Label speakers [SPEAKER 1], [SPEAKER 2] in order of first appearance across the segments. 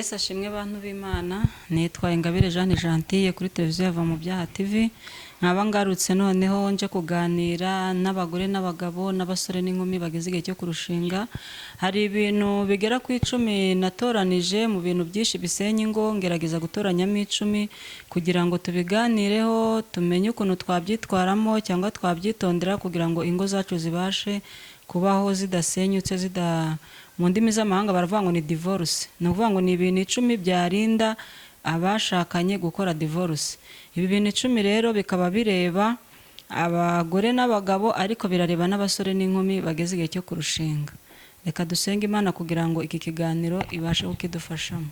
[SPEAKER 1] Yesu ashimwe bantu b'Imana. Nitwa Ingabire Jeanne Gentille kuri televiziyo yava mu byaha TV. Nkaba ngarutse noneho nje kuganira n'abagore n'abagabo n'abasore n'inkumi bageze igihe cyo kurushinga. Hari ibintu bigera ku 10 natoranije mu bintu byinshi bisenya ingo, ngerageza gutoranyamo 10 kugira ngo tubiganireho, tumenye ukuntu twabyitwaramo cyangwa twabyitondera kugira ngo ingo zacu zibashe kubaho zidasenyutse, zida mu ndimi z'amahanga baravuga ngo ni divorce. Ni ukuvuga ngo ni ibintu 10 byarinda abashakanye gukora divorce. Ibi bintu 10 rero bikaba bireba abagore n'abagabo, ariko birareba n'abasore n'inkumi bageze igihe cyo kurushinga. Reka dusenge Imana kugira ngo iki kiganiro ibashe kukidufashamo.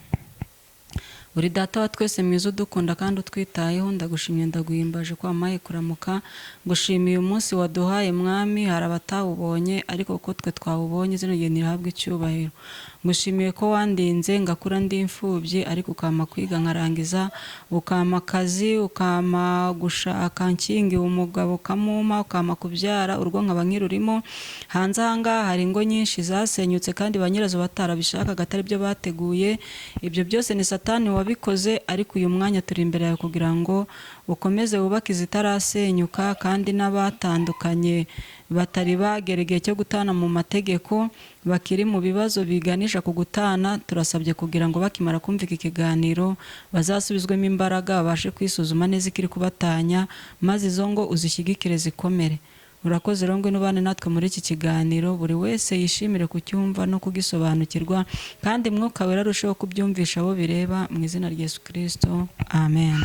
[SPEAKER 1] Uri Data wa twese mwiza udukunda kandi utwitayeho, ndagushimye, ndaguhimbaje ko wampaye kuramuka. Ngushimiye umunsi waduhaye Mwami, hari abatawubonye ariko kuko twe twawubonye izina ryawe nirihabwe icyubahiro. Ngushimiye ko wandinze ngakura ndi imfubyi, ariko ukampa kwiga nkarangiza, ukampa akazi, ukampa gushaka nshyingiwe umugabo ukamumpa, ukampa kubyara urugo nkaba nkirurimo. Hanze aha ngaha hari ingo nyinshi zasenyutse kandi ba nyirazo batarabishakaga, atari byo bateguye. Ibyo byose ni Satani wabikoze, ariko uyu mwanya turi imbere yawe kugira ngo ukomeze wubake izitarasenyuka, kandi n'abatandukanye batari bagera igihe cyo gutana mu mategeko bakiri mu bibazo biganisha ku gutana, turasabye kugira ngo bakimara kumva iki kiganiro bazasubizwemo imbaraga, babashe kwisuzuma neza ikiri kubatanya, maze izo ngo uzishyigikire zikomere. Urakoze rero, ngwino ubane natwe muri iki kiganiro, buri wese yishimire kucyumva no kugisobanukirwa, kandi Mwuka Wera arusheho kubyumvisha abo bireba, mu izina rya Yesu Kristo, amen.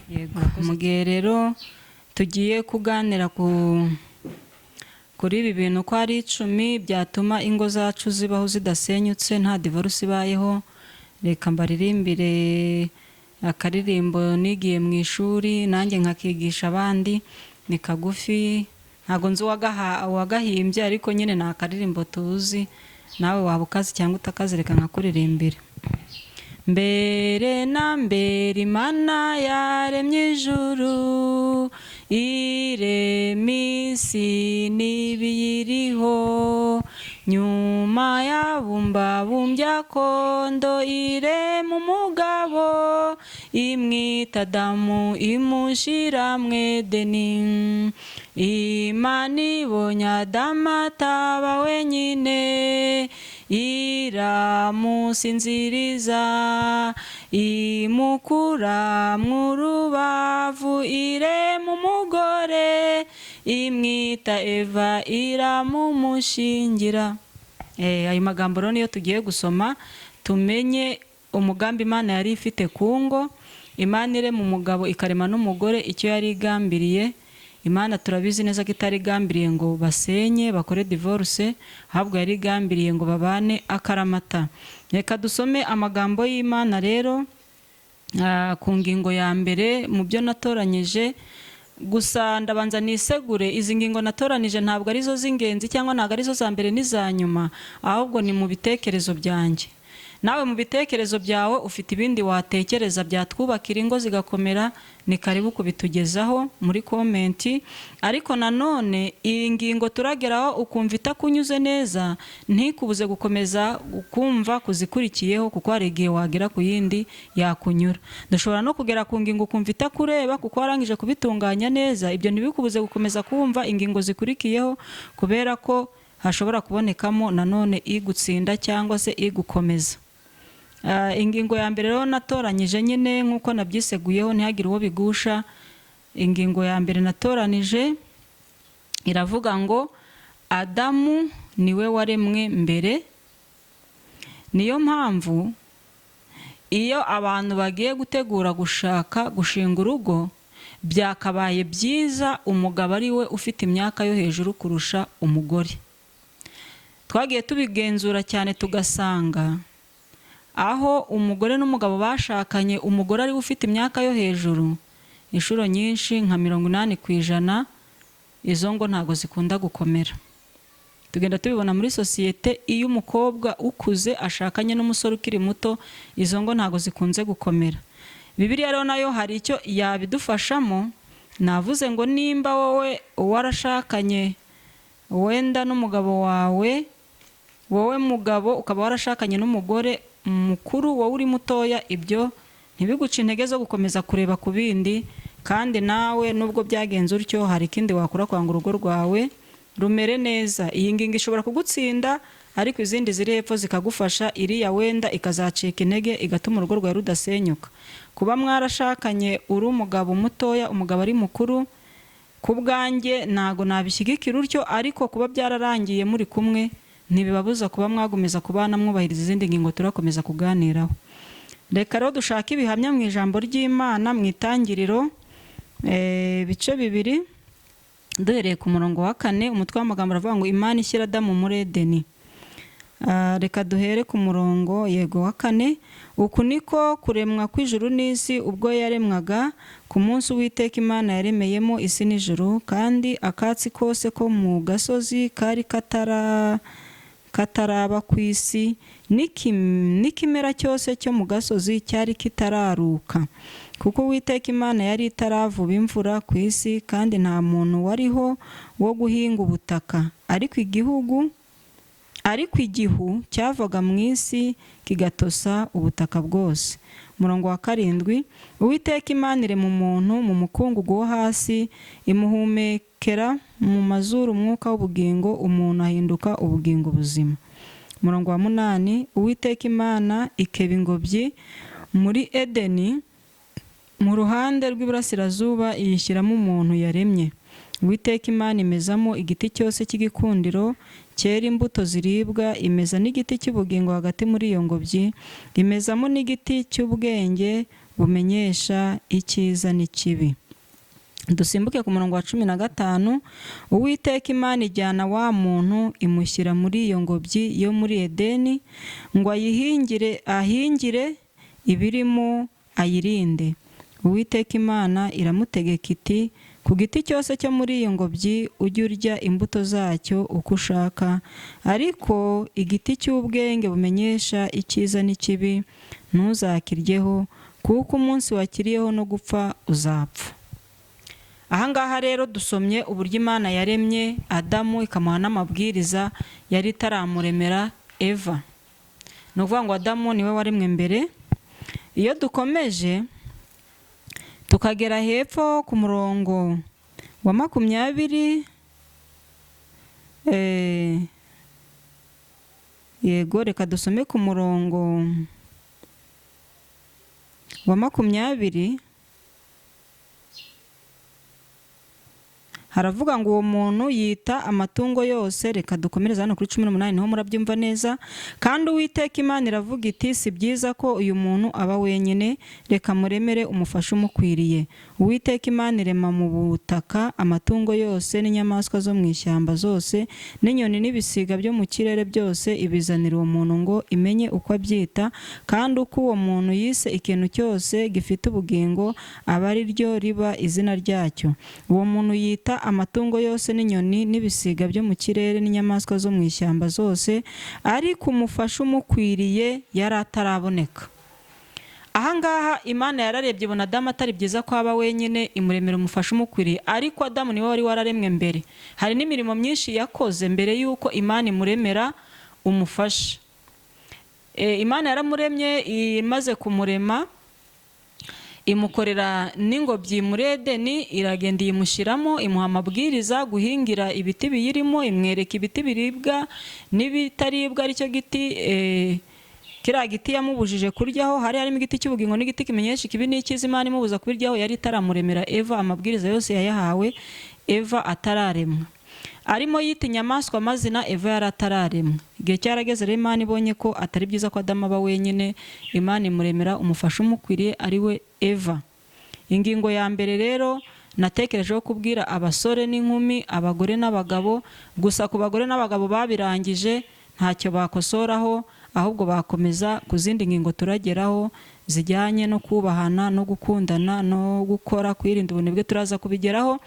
[SPEAKER 1] Yego, mu gihe rero tugiye kuganira kuri ibi bintu uko ari 10 byatuma ingo zacu zibaho zidasenyutse, nta divorce ibayeho, reka mbaririmbire akaririmbo nigiye mu ishuri nanjye nkakigisha abandi. Ni kagufi, ntabwo nzi uwagahimbye, ariko nyine ni akaririmbo tuzi, nawe waba ukazi cyangwa utakazi, reka nkakuririmbire. Mbere na mbere Imana yaremye ijuru, irema isi n'ibiyiriho, nyuma yabumbabumbye akondo irema umugabo, imwita Adamu imushyira mu Edeni. Imana ibonye Adamu ataba wenyine, iramusinziriza, imukura mu rubavu irema umugore, imwita Eva iramumushingira. Ayo magambo rero niyo tugiye gusoma, tumenye umugambi Imana yari ifite ku ngo. Imana irema umugabo ikarema n'umugore, icyo yari igambiriye. Imana turabizi neza ko itari igambiriye ngo basenye bakore divorce, ahubwo yari igambiriye ngo babane akaramata. Reka dusome amagambo y'Imana rero, ku ngingo ya mbere mu byo natoranyije. Gusa ndabanza nisegure, izi ngingo natoranije ntabwo arizo z'ingenzi cyangwa ntabwo arizo za mbere n'iza nyuma, ahubwo ni mu bitekerezo byanjye. Nawe mu bitekerezo byawe ufite ibindi watekereza byatwubakira ingo zigakomera, ni karibu kubitugezaho muri comment. Ariko nanone iyi ngingo turageraho ukumva itakunyuze neza, ntikubuze gukomeza kumva kuzikurikiyeho, kuko hari igihe wagera ku yindi yakunyura. Dushobora no kugera ku ngingo ukumva itakureba kuko warangije kubitunganya neza, ibyo ntibikubuze gukomeza kumva ingingo zikurikiyeho, kubera ko hashobora kubonekamo nanone igutsinda cyangwa se igukomeza. Ingingo ya mbere rero natoranyije nyine nk'uko nabyiseguyeho ntihagire uwo bigusha. Ingingo ya mbere natoranije iravuga ngo Adamu niwe waremwe mbere. Niyo mpamvu iyo abantu bagiye gutegura gushaka gushinga urugo, byakabaye byiza umugabo ari we ufite imyaka yo hejuru kurusha umugore. Twagiye tubigenzura cyane tugasanga aho umugore n'umugabo bashakanye, umugore ari we ufite imyaka yo hejuru, inshuro nyinshi nka 80% izo ngo ntabwo zikunda gukomera. Tugenda tubibona muri sosiyete, iyo umukobwa ukuze ashakanye n'umusore ukiri muto, izo ngo ntabwo zikunze gukomera. Bibiliya rero nayo hari icyo yabidufashamo. Navuze ngo nimba wowe warashakanye wenda n'umugabo wawe, wowe mugabo ukaba warashakanye n'umugore mukuru wowe uri mutoya, ibyo ntibiguce intege zo gukomeza kureba ku bindi. Kandi nawe nubwo byagenze utyo, hari ikindi wakora kugira ngo urugo rwawe rumere neza. Iyi ngingo ishobora kugutsinda, ariko izindi ziri hepfo zikagufasha, iriya wenda ikazacika intege, igatuma urugo rwawe rudasenyuka. Kuba mwarashakanye uri umugabo mutoya, umugabo ari mukuru, ku bwanjye ntago nabishyigikira utyo, ariko kuba byararangiye muri kumwe ntibibabuza kuba mwagomeza kubana mwubahiriza izindi ngingo turakomeza kuganiraho. Reka rero dushake ibihamya mu ijambo ry'Imana mu Itangiriro, ibice 2, duhereye ku murongo wa 4. Umutwe w'amagambo aravuga ngo Imana ishyira Adamu muri Edeni. Reka duhere ku murongo yego wa 4. Uku niko kuremwa kw'ijuru n'isi ubwo yaremwaga ku munsi Uwiteka Imana yaremeyemo isi n'ijuru, kandi akatsi kose ko mu gasozi kari kataraba ku isi, n'ikimera cyose cyo mu gasozi cyari kitararuka, kuko Uwiteka Imana yari itaravuba imvura ku isi, kandi nta muntu wariho wo guhinga ubutaka, ariko igihu cyavaga mu isi kigatosa ubutaka bwose. Umurongo wa 7, Uwiteka Imana irema umuntu mu mukungugu wo hasi, imuhumekera mu mazuru umwuka w'ubugingo, umuntu ahinduka ubugingo buzima. Umurongo wa 8, Uwiteka Imana ikeba ingobyi muri Edeni mu ruhande rw'iburasirazuba, iyishyiramo umuntu yaremye. Uwiteka Imana imezamo igiti cyose cy'igikundiro cyera imbuto ziribwa, imeza n'igiti cy'ubugingo hagati muri iyo ngobyi, imezamo n'igiti cy'ubwenge bumenyesha icyiza n'ikibi. Dusimbuke ku murongo wa 15, Uwiteka Imana ijyana wa muntu imushyira muri iyo ngobyi yo muri Edeni ngo ayihingire, ahingire ibirimo ayirinde. Uwiteka Imana iramutegeka iti ku giti cyose cyo muri iyo ngobyi ujye urya imbuto zacyo uko ushaka, ariko igiti cy'ubwenge bumenyesha icyiza n'ikibi ntuzakiryeho, kuko umunsi wakiriyeho no gupfa uzapfa. Ahangaha rero dusomye uburyo Imana yaremye Adamu ikamuha n'amabwiriza yari itaramuremera Eva. Ni ukuvuga ngo Adamu niwe waremwe mbere. Iyo dukomeje tukagera hepfo ku murongo wa 20, yego reka dusome ku murongo wa 20, haravuga ngo uwo muntu yita amatungo yose. Reka dukomereze hano kuri 18 niho murabyumva neza. Kandi Uwiteka Imana iravuga iti si byiza ko uyu muntu aba wenyine, reka muremere umufasha umukwiriye. Uwiteka Imana irema mu butaka amatungo yose n'inyamaswa zo mu ishyamba zose n'inyoni n'ibisiga byo mu kirere byose, ibizanira uwo muntu ngo imenye uko abyita. Kandi uko uwo muntu yise ikintu cyose gifite ubugingo aba ari ryo riba izina ryacyo. Uwo muntu yita amatungo yose n'inyoni n'ibisiga byo mu kirere n'inyamaswa zo mu ishyamba zose, ariko umufasha umukwiriye yari ataraboneka. Ahangaha Imana yararebye ibona Adamu atari byiza ko aba wenyine, imuremera umufasha umukwiriye, ariko Adamu niwe wari wararemwe mbere. Hari n'imirimo myinshi yakoze mbere y'uko Imana imuremera umufasha. Imana yaramuremye, imaze kumurema imukorera n'ingobyi muri Edeni, iragenda iyimushyiramo, imuha amabwiriza guhingira ibiti biyirimo, imwereka ibiti biribwa n'ibitaribwa, aricyo giti kiriya giti yamubujije kuryaho. Hari harimo igiti cy'ubugingo n'igiti kimenyesha ikibi n'icyiza, Imana imubuza kubiryaho yari itaramuremera Eva. Amabwiriza yose yayahawe Eva atararemwa. Arimo yita inyamaswa amazina, Eva yari atararemwa. Igihe cyarageze rero Imana ibonye ko atari byiza ko Adamu aba wenyine, Imana imuremera umufasha umukwiriye ari we Eva. Ingingo ya mbere rero natekerejeho kubwira abasore n'inkumi, abagore n'abagabo. Gusa ku bagore n'abagabo babirangije ntacyo bakosoraho, ahubwo bakomeza ku zindi ngingo turageraho zijyanye no kubahana no gukundana no gukora, kwirinda ubunebwe, turaza kubigeraho.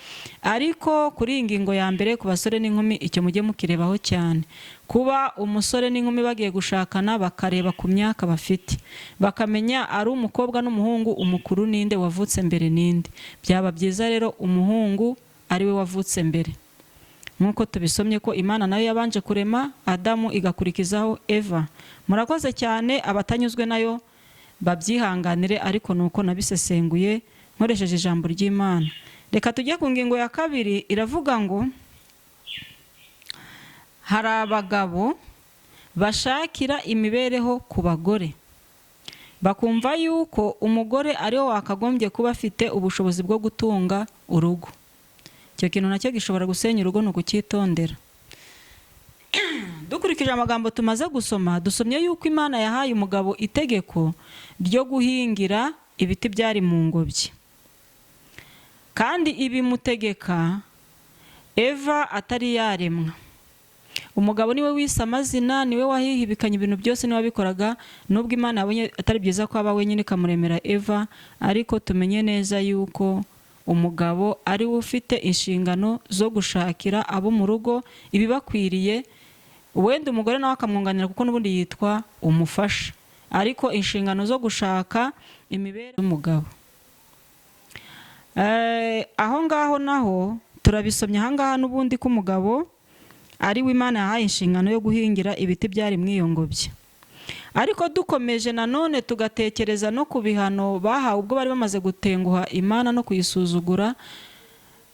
[SPEAKER 1] Ariko kuri iyi ngingo ya mbere ku basore n'inkumi, icyo mujye mukirebaho cyane. Kuba umusore n'inkumi bagiye gushakana bakareba ku myaka bafite, bakamenya ari umukobwa n'umuhungu, umukuru ninde, wavutse mbere ninde. Byaba byiza rero umuhungu ari we wavutse mbere. Nk'uko tubisomye ko Imana nayo yabanje kurema Adamu igakurikizaho Eva. Murakoze cyane, abatanyuzwe nayo babyihanganire, ariko ni uko nabisesenguye nkoresheje ijambo ry'Imana. Reka tujye ku ngingo ya kabiri, iravuga ngo hari abagabo bashakira imibereho ku bagore, bakumva yuko umugore ariwe wakagombye kuba afite ubushobozi bwo gutunga urugo. Icyo kintu nacyo gishobora gusenya urugo, ni ukucyitondera. Dukurikije amagambo tumaze gusoma, dusomye yuko Imana yahaye umugabo itegeko ryo guhingira ibiti byari mu ngobyi, kandi ibimutegeka Eva atari yaremwa. Umugabo niwe wise amazina, niwe wahihibikanye ibintu byose, niwe wabikoraga. Nubwo Imana yabonye atari byiza ko aba wenyine ikamuremera Eva, ariko tumenye neza yuko umugabo ari we ufite inshingano zo gushakira abo mu rugo ibibakwiriye, wenda umugore nawe akamwunganira kuko n'ubundi yitwa umufasha, ariko inshingano zo gushaka imibereho y'umugabo. Aho ngaho naho turabisomye ahangaha n'ubundi ko umugabo ari we Imana yahaye inshingano yo guhingira ibiti byari mu iyo ngobyi. Ariko dukomeje nanone tugatekereza no ku bihano bahawe ubwo bari bamaze gutenguha Imana no kuyisuzugura,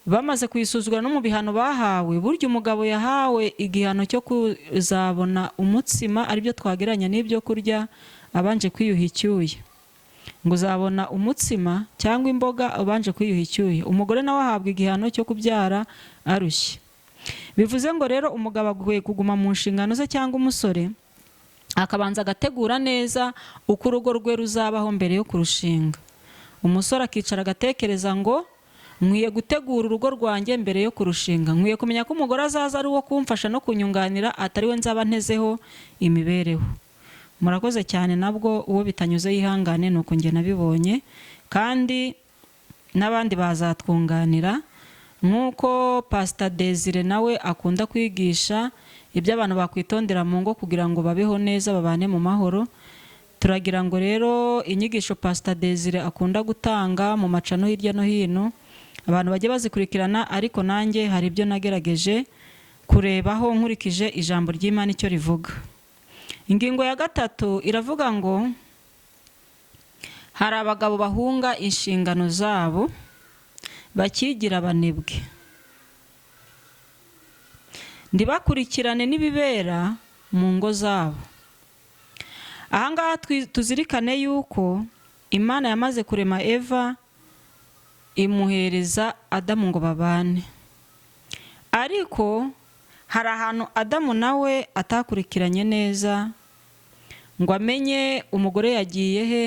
[SPEAKER 1] bamaze kuyisuzugura no mu bihano bahawe, burya umugabo yahawe igihano cyo kuzabona umutsima, aribyo twagereranya n'ibyo kurya, abanje kwiyuha icyuya. Ngo uzabona umutsima cyangwa imboga ubanje kwiyuha icyuya. Umugore nawe ahabwa igihano cyo kubyara arushye. Bivuze ngo rero umugabo akwiye kuguma mu nshingano ze, cyangwa umusore akabanza agategura neza uko urugo rwe ruzabaho mbere yo kurushinga. Umusore akicara agatekereza ngo nkwiye gutegura urugo rwanjye mbere yo kurushinga, nkwiye kumenya ko umugore azaza ari uwo kumfasha no kunyunganira, atari we nzaba ntezeho imibereho. Murakoze cyane, nabwo uwo bitanyuze yihangane, ni uko njye nabibonye, kandi n'abandi bazatwunganira. Nk'uko Pasita Desire nawe akunda kwigisha ibyo abantu bakwitondera mu ngo kugira ngo babeho neza, babane mu mahoro. Turagira ngo rero inyigisho Pasita Desire akunda gutanga mu macano hirya no hino abantu bajye bazikurikirana, ariko nanjye hari ibyo nagerageje kurebaho nkurikije ijambo ry'Imana icyo rivuga. Ingingo ya gatatu iravuga ngo hari abagabo bahunga inshingano zabo bakigira abanebwe, ntibakurikirane n'ibibera mu ngo zabo. Ahangaha tuzirikane yuko Imana yamaze kurema Eva imuhereza Adamu ngo babane, ariko hari ahantu Adamu nawe atakurikiranye neza ngo amenye umugore yagiye he,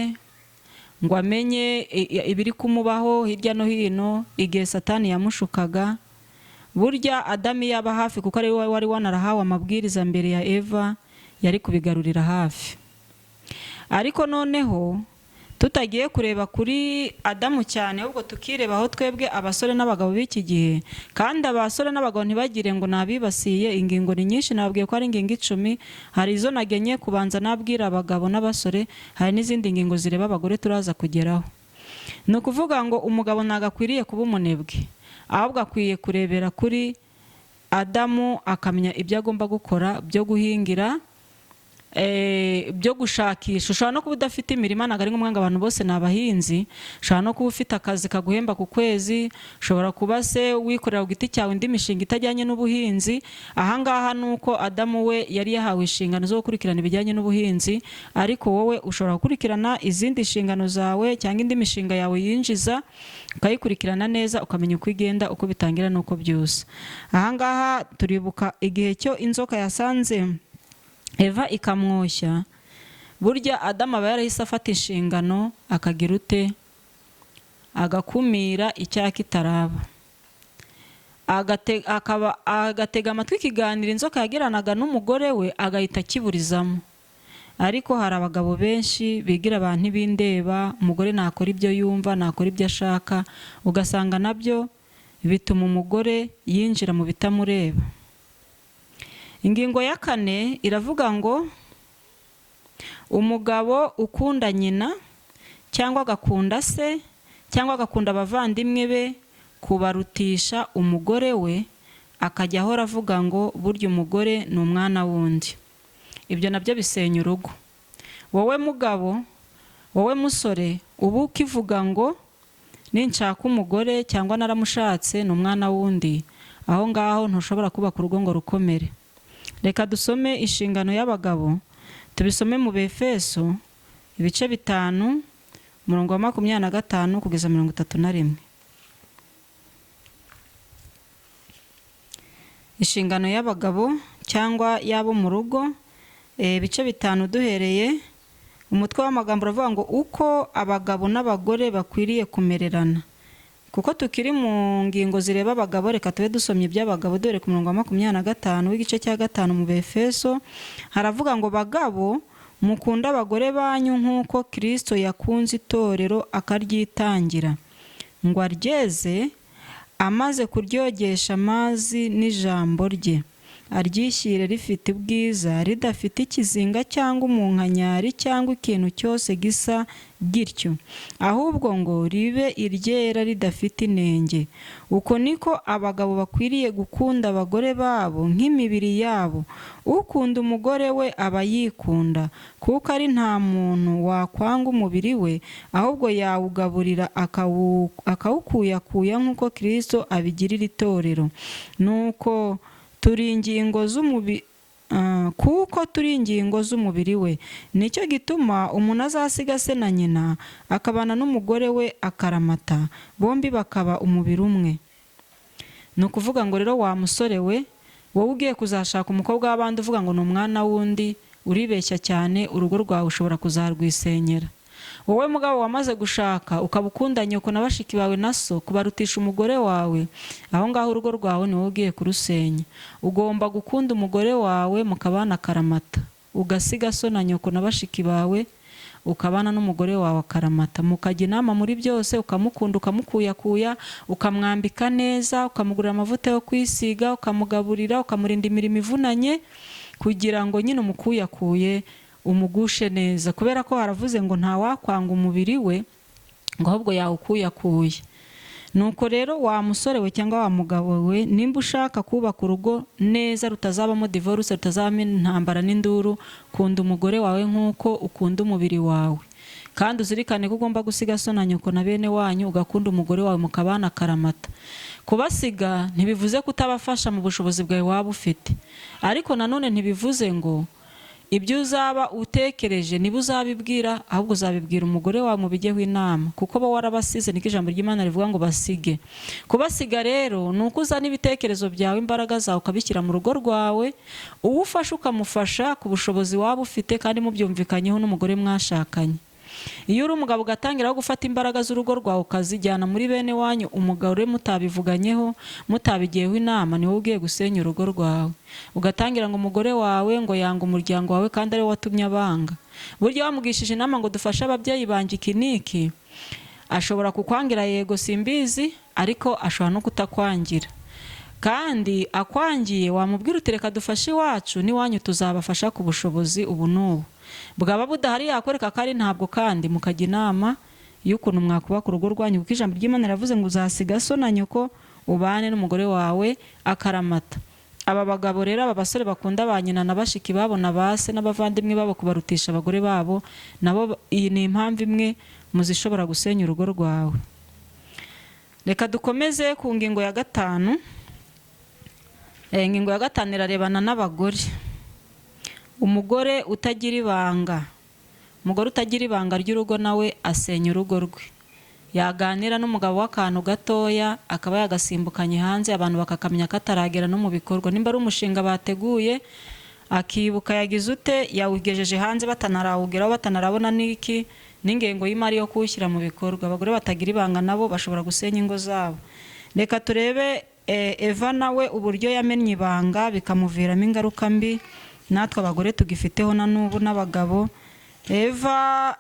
[SPEAKER 1] ngo amenye ibiri kumubaho hirya no hino igihe Satani yamushukaga. Burya Adamu iyo aba hafi, kuko ari we wari wanarahawe amabwiriza mbere ya Eva, yari kubigarurira hafi. Ariko noneho tutagiye kureba kuri Adamu cyane, ahubwo tukireba aho twebwe abasore n'abagabo b'iki gihe. Kandi abasore n'abagabo ntibagire ngo nabibasiye, ingingo ni nyinshi, nababwiye ko ari ingingo 10. Hari izo nagenye kubanza nabwira abagabo n'abasore, hari n'izindi ngingo zireba abagore turaza kugeraho. Ni ukuvuga ngo umugabo ntabwo akwiriye kuba umunebwe, ahubwo akwiye kurebera kuri Adamu akamenya ibyo agomba gukora byo guhingira, byo gushakisha. Ushobora no kuba udafite imirima, ntabwo ari ngombwa ngo abantu bose ni abahinzi. Ushobora no kuba ufite akazi kaguhemba ku kwezi, ushobora kuba se wikorera ku giti cyawe indi mishinga itajyanye n'ubuhinzi. Ahangaha ni uko Adamu we yari yahawe inshingano zo gukurikirana ibijyanye n'ubuhinzi, ariko wowe ushobora gukurikirana izindi nshingano zawe cyangwa indi mishinga yawe yinjiza, ukayikurikirana neza, ukamenya uko igenda, uko bitangira n'uko byose. Ahangaha turibuka igihe cyo inzoka yasanze Eva ikamwoshya. Burya Adamu aba yarahise afata inshingano, akagira ute? Agakumira icyaha kitaraba, agatega amatwi ikiganiro inzoka yagiranaga n'umugore we, agahita akiburizamo. Ariko hari abagabo benshi bigira abantu ntibindeba, umugore nakora ibyo yumva, nakora ibyo ashaka, ugasanga nabyo bituma umugore yinjira mu bitamureba. Ingingo ya kane iravuga ngo umugabo ukunda nyina cyangwa agakunda se cyangwa agakunda abavandimwe be kubarutisha umugore we, Akajya ahora avuga ngo burya umugore ni umwana w'undi. Ibyo nabyo bisenya urugo. Wowe mugabo, wowe musore, uba ukivuga ngo ninshaka umugore cyangwa naramushatse ni umwana w'undi, aho ngaho ntushobora kubaka urugo ngo rukomere. Reka dusome inshingano y'abagabo, tubisome mu Befeso ibice 5, umurongo wa 25 kugeza 31. Inshingano y'abagabo cyangwa y'abo mu rugo, ibice 5 duhereye umutwe w'amagambo uravuga ngo uko abagabo n'abagore bakwiriye kumererana. Kuko tukiri mu ngingo zireba abagabo, reka tube dusomye iby'abagabo dore ku murongo wa 25 w'igice cya 5 mu Befeso, haravuga ngo bagabo mukunda abagore banyu nk'uko Kristo yakunze itorero akaryitangira, ngo aryeze amaze kuryogesha amazi n'ijambo rye, aryishyire rifite ubwiza, ridafite ikizinga cyangwa umunkanyari cyangwa ikintu cyose gisa gityo, ahubwo ngo ribe iryera ridafite inenge. Uko niko abagabo bakwiriye gukunda abagore babo nk'imibiri yabo. Ukunda umugore we aba yikunda, kuko ari nta muntu wakwanga umubiri we, ahubwo yawugaburira akawukuyakuya nk'uko Kristo abigirira itorero. Nuko turi ingingo z'umubiri, kuko turi ingingo z'umubiri we. Nicyo gituma umuntu azasiga se na nyina akabana n'umugore we akaramata, bombi bakaba umubiri umwe. Ni ukuvuga ngo rero wa musore we, wowe ugiye kuzashaka umukobwa w'abandi uvuga ngo ni umwana w'undi, uribeshya cyane, urugo rwawe ushobora kuzarwisenyera. Wowe mugabo wamaze gushaka ukaba ukunda nyoko na bashiki bawe na so kubarutisha umugore wawe, aho ngaho urugo rwawe ni wowe ugiye kurusenya. Ugomba gukunda umugore wawe mukabana akaramata, ugasiga so na nyoko na bashiki bawe, ukabana n'umugore wawe akaramata, mukajya inama muri byose, ukamukunda, ukamukuyakuya, ukamwambika neza, ukamugurira amavuta yo kwisiga, ukamugaburira, ukamurinda imirimo ivunanye, kugira ngo nyine umukuyakuye umugushe neza. Kubera ko haravuze ngo nta wakwanga umubiri we, ngo ahubwo yawukuyakuye. Nuko rero wa musore we cyangwa wa mugabo we, nimba ushaka kubaka urugo neza rutazabamo divorce, rutazabamo intambara n'induru, kunda umugore wawe nk'uko ukunda umubiri wawe. Kandi uzirikane ko ugomba gusiga so na nyoko na bene wanyu, ugakunda umugore wawe mukabana akaramata. Kubasiga ntibivuze kutabafasha mu bushobozi bwawe waba ufite, ariko nanone ntibivuze ngo ibyo uzaba utekereje niba uzabibwira, ahubwo uzabibwira umugore wawe mubigeho inama, kuko bo warabasize. Niko ijambo ry'Imana rivuga ngo basige. Kubasiga rero ni uko uzana ibitekerezo byawe, imbaraga zawe ukabishyira mu rugo rwawe, uwo ufasha ukamufasha ku bushobozi waba ufite, kandi mubyumvikanyeho n'umugore mwashakanye. Iyo uri umugabo ugatangira gufata imbaraga z'urugo rwawe ukazijyana muri bene wanyu, umugore mutabivuganyeho, mutabigiyeho inama, ni wowe ugiye gusenya urugo rwawe. Ugatangira ngo umugore wawe ngo yanga umuryango wawe kandi ari we watumye abanga. Burya wamugishije inama ngo dufashe ababyeyi banjye iki n'iki, ashobora kukwangira, yego simbizi, ariko ashobora no kutakwangira. Kandi akwangiye wamubwira uti reka dufashe iwacu, n'iwanyu tuzabafasha ku bushobozi ubu n'ubu. Bwaba budahari yakwereka ko ari ntabwo, kandi mukajya inama y'ukuntu mwakubaka urugo rwanyu, kuko ijambo ry'Imana riravuze ngo uzasiga so na nyoko ubane n'umugore wawe akaramata. Aba bagabo rero, aba basore bakunda ba nyina na bashiki babo na ba se n'abavandimwe babo kubarutisha abagore babo, nabo iyi ni impamvu imwe mu zishobora gusenya urugo rwawe. Reka dukomeze ku ngingo ya 5. Ingingo ya 5 irarebana n'abagore. Umugore utagira ibanga, umugore utagira ibanga ry'urugo nawe asenya urugo rwe. Yaganira n'umugabo w'akantu gatoya akaba yagasimbukanye hanze, abantu bakakamenya kataragera no mu bikorwa. Nimba ari umushinga bateguye akibuka yagize ute, yawugejeje hanze batanarawugeraho, batanarabona n'iki n'ingengo y'imari yo kuwushyira mu bikorwa. Abagore batagira ibanga nabo bashobora gusenya ingo zabo. Reka turebe Eva nawe uburyo yamennye ibanga bikamuviramo ingaruka mbi, natwe abagore tugifiteho na n'ubu n'abagabo. Eva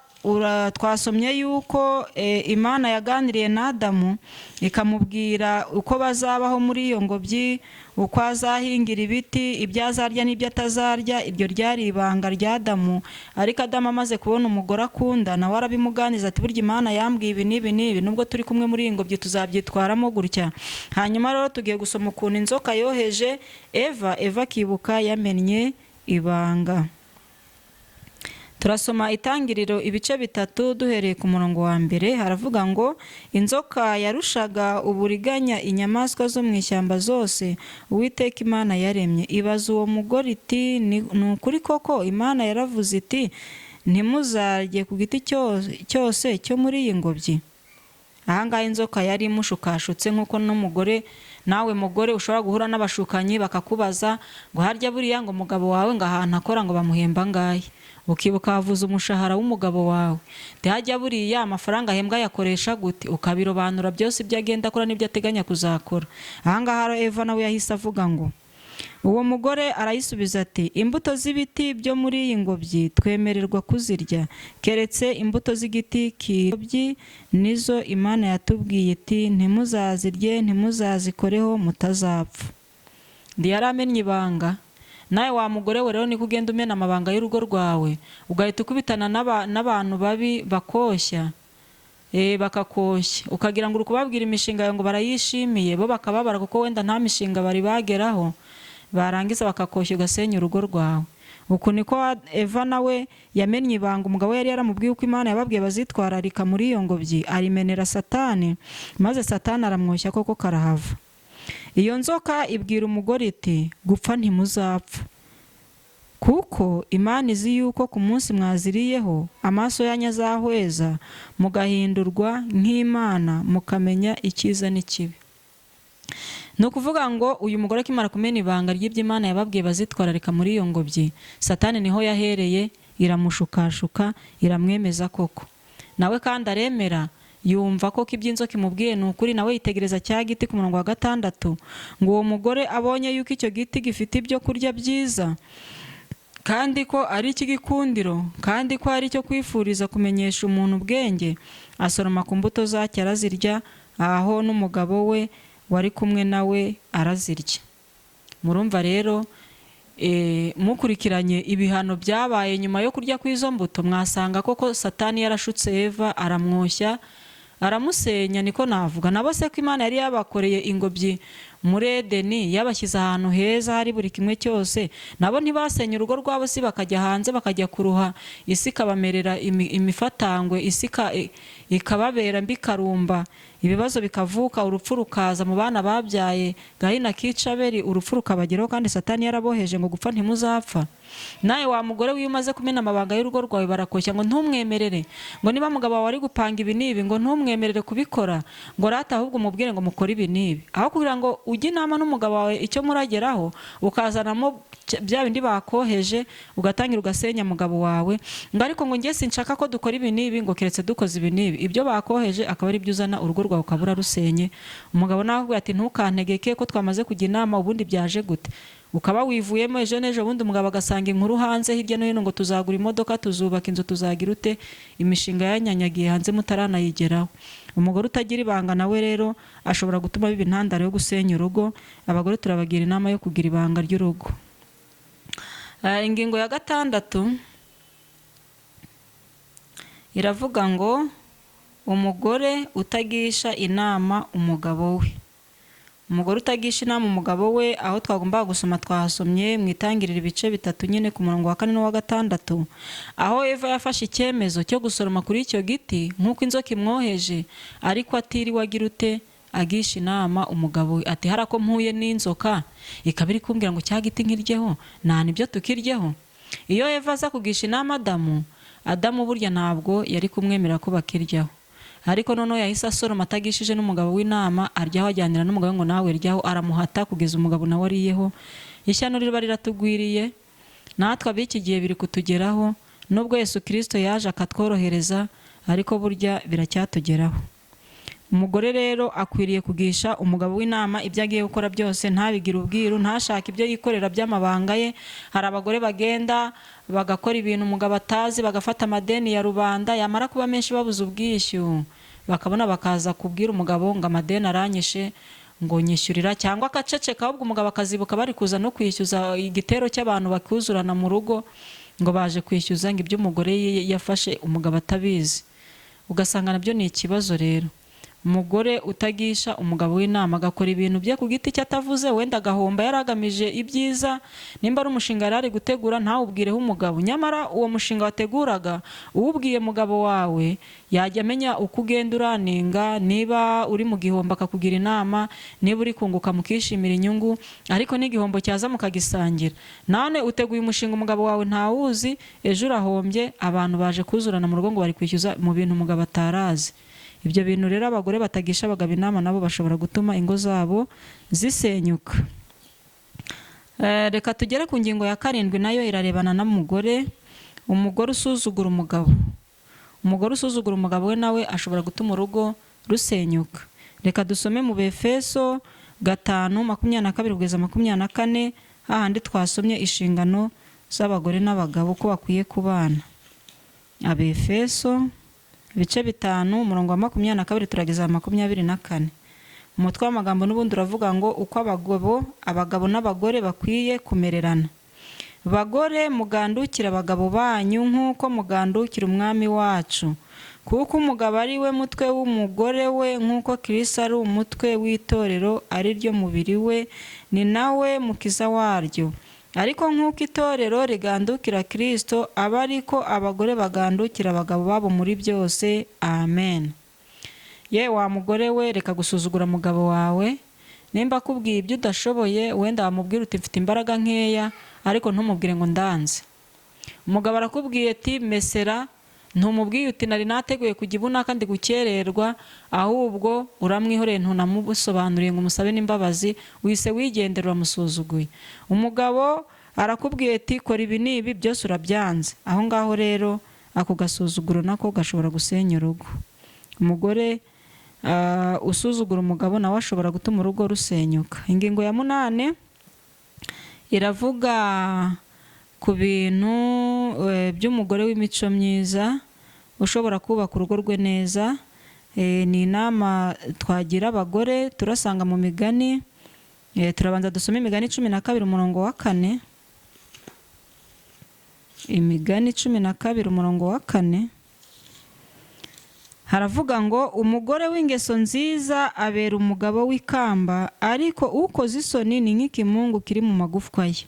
[SPEAKER 1] Twasomye yuko Imana yaganiriye na Adamu ikamubwira uko bazabaho muri iyo ngobyi, uko azahingira ibiti, ibyo azarya n'ibyo atazarya. Iryo ryari ibanga rya Adamu, ariko Adamu amaze kubona umugore akunda, nawe arabimuganiza ati: "Burya Imana yambwiye ibi n'ibi n'ibi, nubwo turi kumwe muri iyi ngobyi tuzabyitwaramo gutya." Hanyuma rero tugiye gusoma ukuntu inzoka yoheje Eva, Eva akibuka yamennye ibanga. Turasoma Itangiriro ibice 3 duhereye ku murongo wa 1. Haravuga ngo: "Inzoka yarushaga uburiganya inyamaswa zo mu ishyamba zose Uwiteka Imana yaremye. Ibaza uwo mugore iti: 'Ni ukuri koko Imana yaravuze iti: Ntimuzarye ku giti cyose cyo muri iyi ngobyi?'" Ahangaha inzoka yari imushukashutse, nk'uko n'umugore, nawe mugore, ushobora guhura n'abashukanyi bakakubaza ngo: "Harya buriya ngo umugabo wawe ngo ahantu akora ngo bamuhemba angahe?" Ukibuka wavuze umushahara w'umugabo wawe. Ntihajya buriya amafaranga ahembwa yakoresha gute? Ukabirobanura byose, ibyo agenda akora n'ibyo ateganya kuzakora. Ahangaha Eva nawe yahise avuga ngo: "Uwo mugore arayisubiza ati: 'Imbuto z'ibiti byo muri iyi ngobyi twemererwa kuzirya, keretse imbuto z'igiti k'ingobyi, nizo Imana yatubwiye iti: Ntimuzazirye, ntimuzazikoreho, mutazapfa.'" Ndi yari amennye ibanga. Nawe wa mugore we rero, niko ugenda umena amabanga y'urugo rwawe, ugahita ukubitana n'abantu babi bakoshya, bakakoshya, ukagira ngo uri kubabwira imishinga yawe ngo barayishimiye, bo bakababara kuko wenda nta mishinga bari bageraho. Barangiza bakakoshya, ugasenya urugo rwawe. Uku niko Eva nawe yamennye ibanga. Umugabo yari yaramubwiye uko Imana yababwiye bazitwararika muri iyo ngobyi, arimenera Satani, maze Satani aramwoshya koko karahava. "Iyo nzoka ibwira umugore iti: 'Gupfa ntimuzapfa, kuko Imana izi yuko ku munsi mwaziriyeho amaso yanyu azahweza, mugahindurwa nk'Imana, mukamenya icyiza n'ikibi.'" Ni ukuvuga ngo uyu mugore akimara kumena ibanga ry'ibyo Imana yababwiye bazitwararika muri iyo ngobyi, Satani niho yahereye, iramushukashuka, iramwemeza koko, nawe kandi aremera, yumva koko iby'inzoka imubwiye ni ukuri. Nawe yitegereza cya giti. Ku murongo wa 6 ngo: "Uwo mugore abonye yuko icyo giti gifite ibyo kurya byiza, kandi ko ari icy'igikundiro, kandi ko ari icyo kwifuriza kumenyesha umuntu ubwenge, asoroma ku mbuto zacyo arazirya, aho n'umugabo we wari kumwe nawe arazirya." Murumva rero, mukurikiranye ibihano byabaye nyuma yo kurya kw'izo mbuto, mwasanga koko Satani yarashutse Eva, aramwoshya, aramusenya, niko navuga. Nabo se ko Imana yari yabakoreye ingobyi muri Edeni, yabashyize ahantu heza hari buri kimwe cyose, nabo ntibasenye urugo rwabo si bakajya hanze, bakajya kuruha, isi ikabamerera imifatangwe, isi ikababera mbi, ikarumba, ibibazo bikavuka, urupfu rukaza mu bana babyaye, Gahina kica Abeli, urupfu rukabageraho, kandi Satani yaraboheje ngo: "Gupfa ntimuzapfa." Nawe wa mugore we, iyo umaze kumena amabanga y'urugo rwawe, barakoshya ngo ntumwemerere, ngo niba mugabo wawe ari gupanga ibi n'ibi, ngo ntumwemerere kubikora, ngo rata ahubwo umubwire ngo mukore ibi n'ibi. Aho kugira ngo ujye inama n'umugabo wawe icyo murageraho, ukazanamo bya bindi bakoheje, ugatangira ugasenya mugabo wawe, ngo: "Ariko ngo njye sinshaka ko dukora ibi n'ibi, ngo keretse dukoze ibi n'ibi." Ibyo bakoheje akaba ari byo uzana, urugo rwawe ukaba urarusenye. Umugabo nawe akubwira ati: "Ntukantegeke, ko twamaze kujya inama, ubundi byaje gute?" Ukaba wivuyemo. Ejo n'ejo bundi umugabo agasanga inkuru hanze hirya no hino ngo tuzagura imodoka, tuzubaka inzu, tuzagira ute, imishinga yanyanyagiye hanze mutaranayigeraho. Umugore utagira ibanga nawe rero ashobora gutuma biba intandaro yo gusenya urugo. Abagore turabagira inama yo kugira ibanga ry'urugo. Ingingo ya 6 iravuga ngo: umugore utagisha inama umugabo we. Umugore utagisha inama umugabo we, aho twagombaga gusoma twahasomye mu Itangiriro ibice 3 nyine, ku murongo wa 4 n'uwa 6, aho Eva yafashe icyemezo cyo gusoroma kuri icyo giti nk'uko inzoka imwoheje, ariko atiriwe agira ute, agisha inama umugabo we, ati: "Hari ako mpuye n'inzoka ikaba iri kumbwira ngo cya giti nkiryeho, nta nibyo tukiryeho." Iyo Eva aza kugisha inama Adamu, Adamu burya ntabwo yari kumwemerera ko bakiryaho. Ariko noneho yahise asoroma atagishije n'umugabo w'inama, aryaho, ajyanira n'umugabo we ngo nawe ryaho, aramuhata kugeza umugabo nawe ariyeho. Ishyano riba riratugwiriye. Natwe ab'iki gihe biri kutugeraho, nubwo Yesu Kirisito yaje akatworohereza, ariko burya biracyatugeraho. Umugore rero akwiriye kugisha umugabo w'inama ibyo agiye gukora byose, ntabigire ubwiru, ntashake ibyo yikorera by'amabanga ye. Hari abagore bagenda bagakora ibintu umugabo atazi, bagafata amadeni ya rubanda, yamara kuba menshi babuze ubwishyu, bakabona bakaza kubwira umugabo ngo amadeni aranyishe, ngo nyishyurira, cyangwa akaceceka, ahubwo umugabo akazibuka bari kuza no kwishyuza, igitero cy'abantu bakuzurana mu rugo ngo baje kwishyuza, ngo ibyo umugore yafashe umugabo atabizi, ugasanga nabyo ni ikibazo. Rero umugore utagisha umugabo w'inama, agakora ibintu bye ku giti cye atavuze, wenda agahomba yari agamije ibyiza. Nimba ari umushinga yari ari gutegura, ntawubwireho umugabo, nyamara uwo mushinga wateguraga uwubwiye mugabo wawe, yajya amenya uko ugenda uraninga. Niba uri mu gihombo akakugira inama, niba uri kunguka mukishimira inyungu, ariko n'igihombo cyaza mukagisangira. None uteguye umushinga umugabo wawe ntawuzi, ejo urahombye, abantu baje kuzurana mu rugo ngo bari kwishyuza mu bintu umugabo atarazi. Ibyo bintu rero, abagore batagisha abagabo inama nabo bashobora gutuma ingo zabo zisenyuka. Reka tugere ku ngingo ya karindwi, nayo irarebana n'umugore. Umugore usuzugura umugabo, umugore usuzugura umugabo we nawe ashobora gutuma urugo rusenyuka. Reka dusome mu Befeso 5:22 kugeza 24, hahandi twasomye inshingano z'abagore n'abagabo ko bakwiye kubana. Abefeso ibice 5, umurongo wa 22 turageza 24. Umutwe w'amagambo n'ubundi uravuga ngo uko abagabo n'abagore bakwiye kumererana. Bagore, mugandukire abagabo banyu nk'uko mugandukira Umwami wacu, kuko umugabo ari we mutwe w'umugore we, nk'uko Kristo ari umutwe w'itorero, ari ryo mubiri we, ni nawe mukiza waryo. Ariko nk'uko itorero rigandukira Kristo, aba ariko abagore bagandukira abagabo babo muri byose. Amen. Ye wa mugore we, reka gusuzugura umugabo wawe. Nimba akubwiye ibyo udashoboye, wenda wamubwira uti mfite imbaraga nkeya, ariko ntumubwire ngo ndanze. Umugabo arakubwiye ati mesera, ntumubwiye uti nari nateguye kujya ibunaka ndi gukererwa, ahubwo uramwihoreye, ntunamusobanuriye ngo umusabe n'imbabazi, wise wigendera, uramusuzuguye. Umugabo arakubwiye ati kora ibi n'ibi, byose urabyanze. Aho ngaho rero ako gasuzuguro nako gashobora gusenya urugo. Umugore usuzugura umugabo nawe ashobora gutuma urugo rusenyuka. Ingingo ya munani iravuga ku bintu by'umugore w'imico myiza ushobora kubaka urugo rwe neza. Ni inama twagira abagore, turasanga mu Migani. Turabanza dusome Imigani 12 umurongo wa 4. Imigani 12 umurongo wa 4 haravuga ngo umugore w'ingeso nziza abera umugabo w'ikamba, ariko ukoze isoni ni nk'ikimungu kiri mu magufwa ye.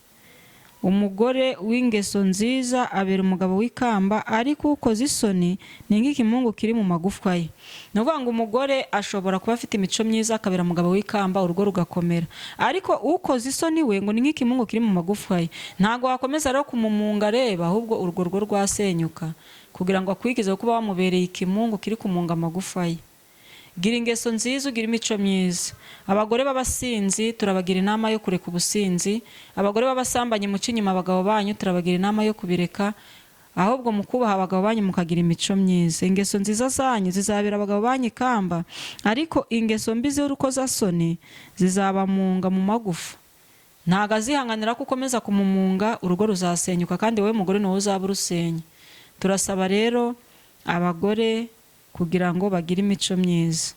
[SPEAKER 1] Umugore w'ingeso nziza abera umugabo w'ikamba, ariko ukoze isoni ni nk'ikimungu kiri mu magufwa ye. Ni ukuvuga ngo umugore ashobora kuba afite imico myiza akabera umugabo w'ikamba, urugo rugakomera, ariko ukoze isoni we ngo ni nk'ikimungu kiri mu magufwa ye. Ntabwo wakomeza rero kumumunga areba, ahubwo urwo rugo rwasenyuka, kugira ngo akwigize kuba wamubereye ikimungu kiri kumunga amagufa ye. Gira ingeso nziza, ugira imico myiza. Abagore b'abasinzi turabagira inama yo kureka ubusinzi. Abagore b'abasambanyi muca inyuma abagabo banyu, turabagira inama yo kubireka, ahubwo mukubaha abagabo banyu mukagira imico myiza. Ingeso nziza zanyu zizabera abagabo banyu ikamba, ariko ingeso mbi z'urukozasoni zizabamunga mu magufa. Ntabwo azihanganira ko ukomeza kumumunga, urugo ruzasenyuka, kandi wowe mugore ni wowe uzaba urusenya. Turasaba rero abagore kugira ngo bagire imico myiza.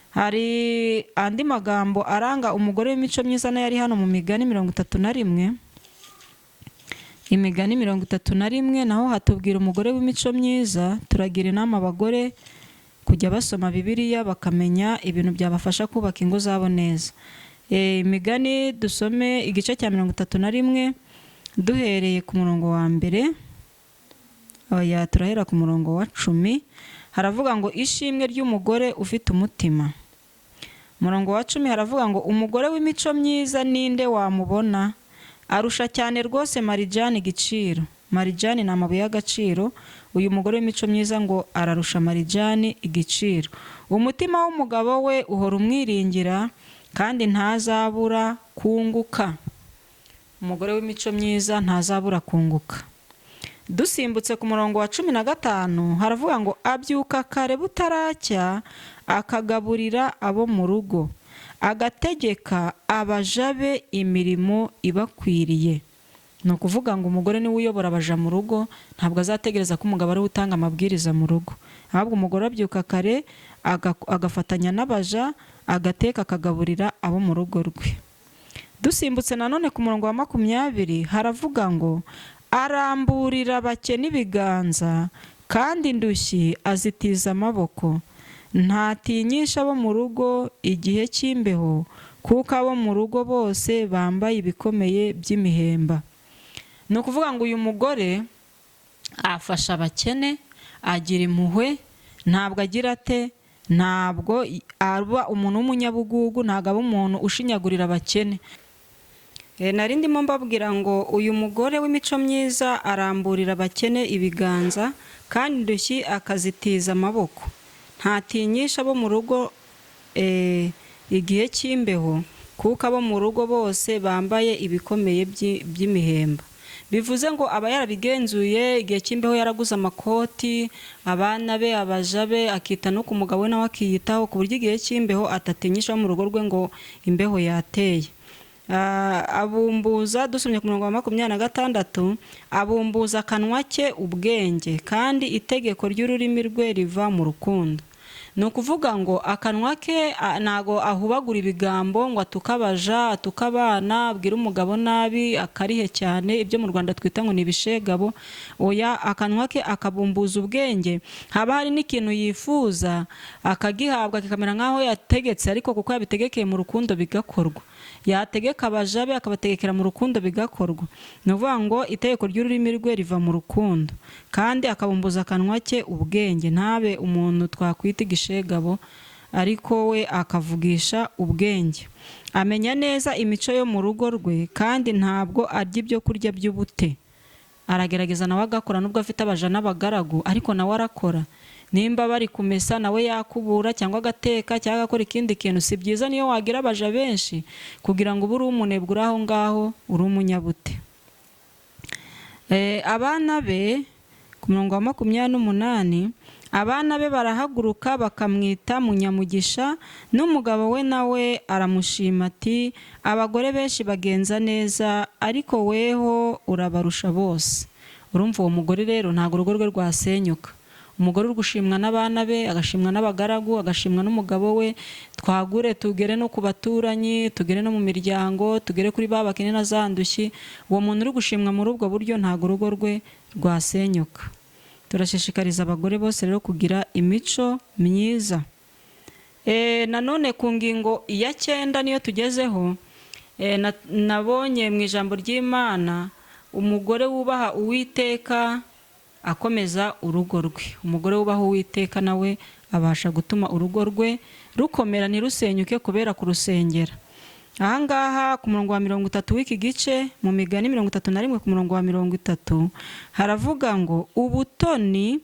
[SPEAKER 1] Hari andi magambo aranga umugore w'imico myiza nayo ari hano mu Migani 31. Imigani 31 naho hatubwira umugore w'imico myiza. Turagira inama abagore kujya basoma Bibiliya bakamenya ibintu byabafasha kubaka ingo zabo neza. Imigani dusome igice cya 31 duhereye ku murongo wa mbere. Oya, turahera ku murongo wa 10. Haravuga ngo ishimwe ry'umugore ufite umutima. Umurongo wa 10 haravuga ngo umugore w'imico myiza ninde wamubona? Arusha cyane rwose marijani igiciro. Marijani ni amabuye y'agaciro. Uyu mugore w'imico myiza ngo ararusha marijani igiciro. Umutima w'umugabo we uhora umwiringira, kandi ntazabura kunguka. Umugore w'imico myiza ntazabura kunguka. Dusimbutse ku murongo wa 15 haravuga ngo abyuka kare butaracya, akagaburira abo mu rugo, agategeka abaja be imirimo ibakwiriye. Ni ukuvuga ngo umugore niwe uyobora abaja mu rugo, ntabwo azategereza ko umugabo ariwe utanga amabwiriza mu rugo, ahubwo umugore abyuka kare agafatanya n'abaja, agateka, akagaburira abo mu rugo rwe. Dusimbutse nanone ku murongo wa 20 haravuga ngo aramburira abakene ibiganza, kandi indushyi azitiza amaboko. Ntatinyisha abo mu rugo igihe cy'imbeho, kuko abo mu rugo bose bambaye ibikomeye by'imihemba. Ni ukuvuga ngo uyu mugore afasha abakene, agira impuhwe, ntabwo agira ate, ntabwo aba umuntu w'umunyabugugu, ntabwo aba umuntu ushinyagurira abakene. Nari ndimo mbabwira ngo uyu mugore w'imico myiza aramburira abakene ibiganza, kandi indushyi akazitiza amaboko. Ntatinyisha abo mu rugo igihe cy'imbeho, kuko abo mu rugo bose bambaye ibikomeye by'imihemba. Bivuze ngo aba yarabigenzuye, igihe cy'imbeho yaraguze amakoti, abana be, abaja be, akita no ku mugabo we nawe akiyitaho, ku buryo igihe cy'imbeho atatinyisha abo mu rugo rwe ngo imbeho yateye. Abumbuza, dusomye ku murongo wa 26, abumbuza akanwa ke ubwenge, kandi itegeko ry'ururimi rwe riva mu rukundo. Ni ukuvuga ngo akanwa ke ntago ahubagura ibigambo ngo atuke abaja, atuke abana, abwire umugabo nabi, akarihe cyane, ibyo mu Rwanda twita ngo ni ibishegabo. Oya, akanwa ke akabumbuza ubwenge. Haba hari n'ikintu yifuza akagihabwa, kikamera nk'aho yategetse, ariko kuko yabitegekeye mu rukundo bigakorwa. Yategeka abaja be akabategekera mu rukundo bigakorwa. Ni ukuvuga ngo itegeko ry'ururimi rwe riva mu rukundo, kandi akabumbuza akanwa ke ubwenge, ntabe umuntu twakwita igishegabo, ariko we akavugisha ubwenge. Amenya neza imico yo mu rugo rwe, kandi ntabwo arya ibyo kurya by'ubute. Aragerageza nawe agakora, nubwo afite abaja n'abagaragu, ariko nawe arakora. Nimba bari kumesa nawe yakubura, cyangwa agateka, cyangwa agakora ikindi kintu. Si byiza niyo wagira abaja benshi kugira ngo ube uri umunebwe uri aho ngaho, uri umunyabute. Abana be, ku murongo wa 28, abana be barahaguruka bakamwita munyamugisha, n'umugabo we nawe aramushima ati abagore benshi bagenza neza, ariko weho urabarusha bose. Urumva uwo mugore rero ntabwo urugo rwe rwasenyuka. Umugore uri gushimwa n'abana be, agashimwa n'abagaragu, agashimwa n'umugabo we. Twagure tugere no ku baturanyi, tugere no mu miryango, tugere kuri ba bakene na za ndushyi. Uwo muntu uri gushimwa muri ubwo buryo ntabwo urugo rwe rwasenyuka. Turashishikariza abagore bose rero kugira imico myiza. Nanone ku ngingo ya 9 niyo tugezeho, nabonye mu ijambo ry'Imana umugore wubaha Uwiteka akomeza urugo rwe. Umugore wubaha Uwiteka nawe abasha gutuma urugo rwe rukomera ntirusenyuke kubera kurusengera. Ahangaha ku murongo wa 30 w'iki gice, mu migani 31 ku murongo wa 30, haravuga ngo ubutoni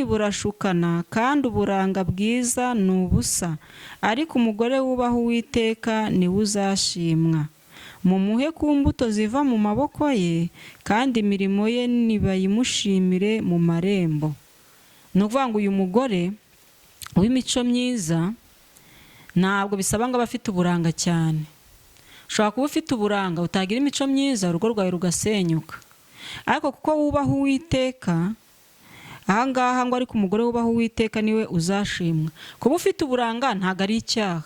[SPEAKER 1] burashukana, kandi uburanga bwiza ni ubusa, ariko umugore wubaha Uwiteka niwe uzashimwa. Mumuhe ku mbuto ziva mu maboko ye, kandi imirimo ye nibayimushimire mu marembo. Ni ukuvuga ngo uyu mugore w'imico myiza ntabwo bisaba ngo abe afite uburanga cyane. Ushobora kuba ufite uburanga utagira imico myiza, urugo rwawe rugasenyuka. Ariko kuko wubaha Uwiteka, ahangaha ngo ariko umugore wubaha Uwiteka niwe uzashimwa. Kuba ufite uburanga ntabwo ari icyaha.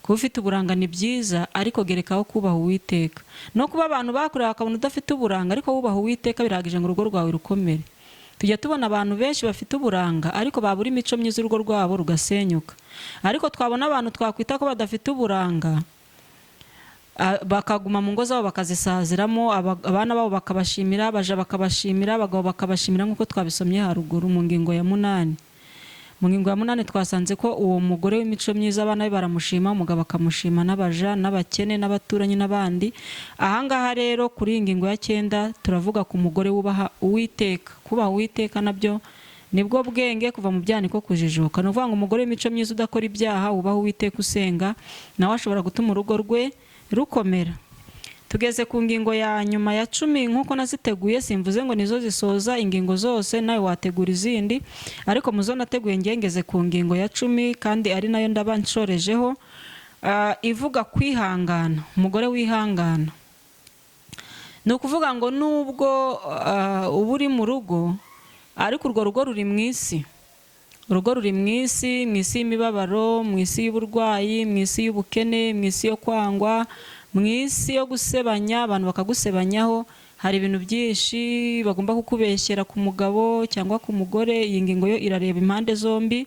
[SPEAKER 1] Kuba ufite uburanga ni byiza, ariko gerekaho kubaha Uwiteka. No kuba abantu bakureba bakabona udafite uburanga, ariko wubaha Uwiteka birahagije ngo urugo rwawe rukomere. Tujya tubona abantu benshi bafite uburanga, ariko babura imico myiza urugo rwabo rugasenyuka. Ariko twabona abantu twakwita ko badafite uburanga, bakaguma mu ngo zabo bakazisaziramo, abana babo bakabashimira, abaja bakabashimira, abagabo bakabashimira, nk'uko twabisomye haruguru mu ngingo ya 8. Mu ngingo ya 8 twasanze ko uwo mugore w'imico myiza abana be baramushima, umugabo akamushima, n'abaja n'abakene n'abaturanyi n'abandi. Ahangaha rero kuri iyi ngingo ya 9 turavuga ku mugore wubaha Uwiteka. Kubaha Uwiteka nabyo nibwo bwenge, kuva mu byaha niko kujijuka. Ni ukuvuga ngo umugore w'imico myiza udakora ibyaha, wubaha Uwiteka, usenga, nawe ashobora gutuma urugo rwe rukomera. Tugeze ku ngingo ya nyuma ya 10 nk'uko naziteguye. Simvuze ngo nizo zisoza ingingo zose, nawe wategura izindi, ariko muzo nateguye ngengeze ku ngingo ya 10, kandi ari nayo ndaba nshorejeho, ivuga kwihangana. Umugore wihangana, ni ukuvuga ngo nubwo uba uri mu rugo, ariko urwo rugo ruri mu isi. Urugo ruri mu isi, mu isi y'imibabaro, mu isi y'uburwayi, mu isi y'ubukene, mu isi yo kwangwa, mu isi yo gusebanya, abantu bakagusebanyaho. Hari ibintu byinshi bagomba kukubeshyera ku mugabo cyangwa ku mugore. Iyi ngingo yo irareba impande zombi.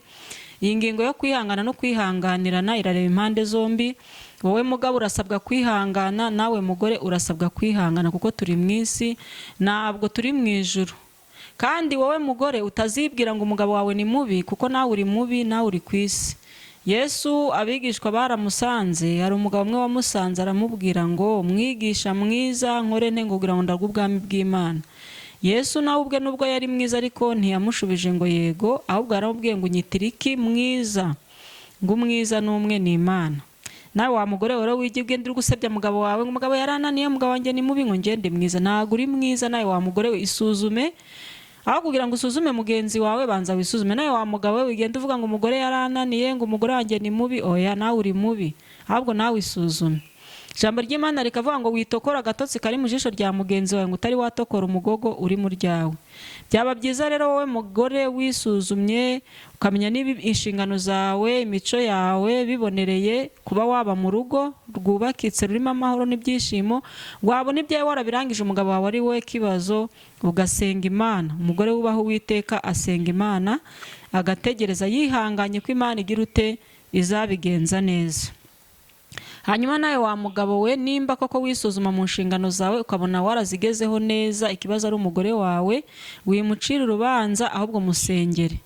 [SPEAKER 1] Iyi ngingo yo kwihangana no kwihanganirana irareba impande zombi. Wowe mugabo urasabwa kwihangana, nawe mugore urasabwa kwihangana, kuko turi mu isi, ntabwo turi mu ijuru. Kandi wowe mugore utazibwira ngo umugabo wawe ni mubi, kuko nawe uri mubi, nawe uri ku isi. Yesu abigishwa baramusanze. Hari umugabo umwe wamusanze aramubwira ngo: "Mwigisha mwiza, nkore nte ngo kugira ngo ndagwe ubwami bw'Imana?" Yesu nawe ubwe, nubwo yari mwiza, ariko ntiyamushubije ngo yego, ahubwo yaramubwiye ngo: "Unyitira iki mwiza?" Ngo umwiza ni umwe, ni Imana. Nawe wa mugore rero wiga ubwende uri gusebya mugabo wawe ngo umugabo yarananiye, umugabo wanjye ni mubi, ngo ngende mwiza. Ntabwo uri mwiza. Nawe wa mugore we, isuzume. Aho kugira ngo usuzume mugenzi wawe, banza wisuzume. Nawe wa mugabo we wigenda uvuga ngo umugore yarananiye, ngo umugore wanjye ni mubi, oya, nawe uri mubi, ahubwo nawe isuzume. Ijambo ry'Imana rikavuga ngo witokora agatotsi kari mu jisho rya mugenzi wawe ngo utari watokora umugogo uri mu ryawe. Byaba byiza rero wowe mugore wisuzumye, ukamenya niba inshingano zawe, imico yawe bibonereye kuba waba mu rugo rwubakitse rurimo amahoro n'ibyishimo. Wabona ibyawe warabirangije, umugabo wawe ari we kibazo, ugasenga Imana. Umugore wubaha Uwiteka asenga Imana, agategereza yihanganye ko Imana igira ute, izabigenza neza. Hanyuma nawe wa mugabo we, nimba koko wisuzuma mu nshingano zawe ukabona warazigezeho neza, ikibazo ari umugore wawe, wimucira urubanza, ahubwo musengere.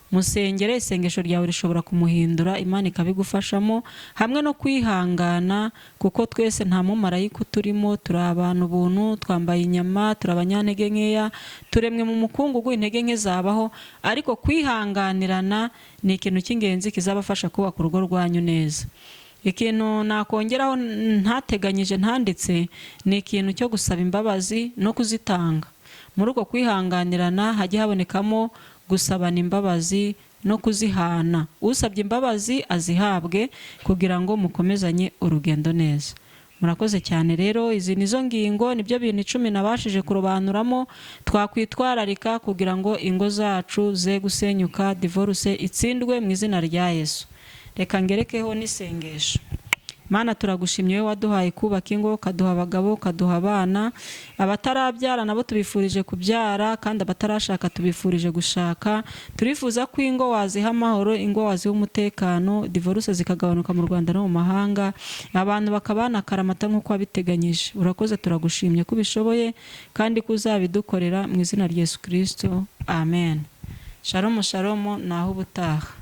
[SPEAKER 1] Musengere, isengesho ryawe rishobora kumuhindura, Imana ikabigufashamo hamwe no kwihangana, kuko twese nta mumarayika uturimo. Turi abantu ubuntu, twambaye inyama, turi abanyantege nkeya, turemwe mu mukungugu, intege nke zabaho, ariko kwihanganirana ni ikintu cy'ingenzi kizabafasha kubaka urugo rwanyu neza. Ikintu nakongeraho ntateganyije, ntanditse, ni ikintu cyo gusaba imbabazi no kuzitanga. Muri uko kwihanganirana hajye habonekamo gusabana imbabazi no kuzihana. Usabye imbabazi azihabwe, kugira ngo mukomezanye urugendo neza. Murakoze cyane. Rero izi nizo ngingo, nibyo bintu 10 nabashije kurobanuramo twakwitwararika kugira ngo ingo zacu ze gusenyuka, divorce itsindwe mu izina rya Yesu. Reka ngerekeho n'isengesho. Mana, turagushimye wowe waduhaye kubaka ingo, ukaduha abagabo, ukaduha abana. Abatarabyara nabo tubifurije kubyara, kandi abatarashaka tubifurije gushaka. Turifuza ko ingo waziha amahoro, ingo waziha umutekano, divorce zikagabanuka mu Rwanda no mu mahanga, abantu bakabana akaramata nk'uko wabiteganyije. Urakoze, turagushimye ko ubishoboye kandi ko uzabidukorera, mu izina rya Yesu Kirisito, amen. Shalomu shalomu, naho ubutaha.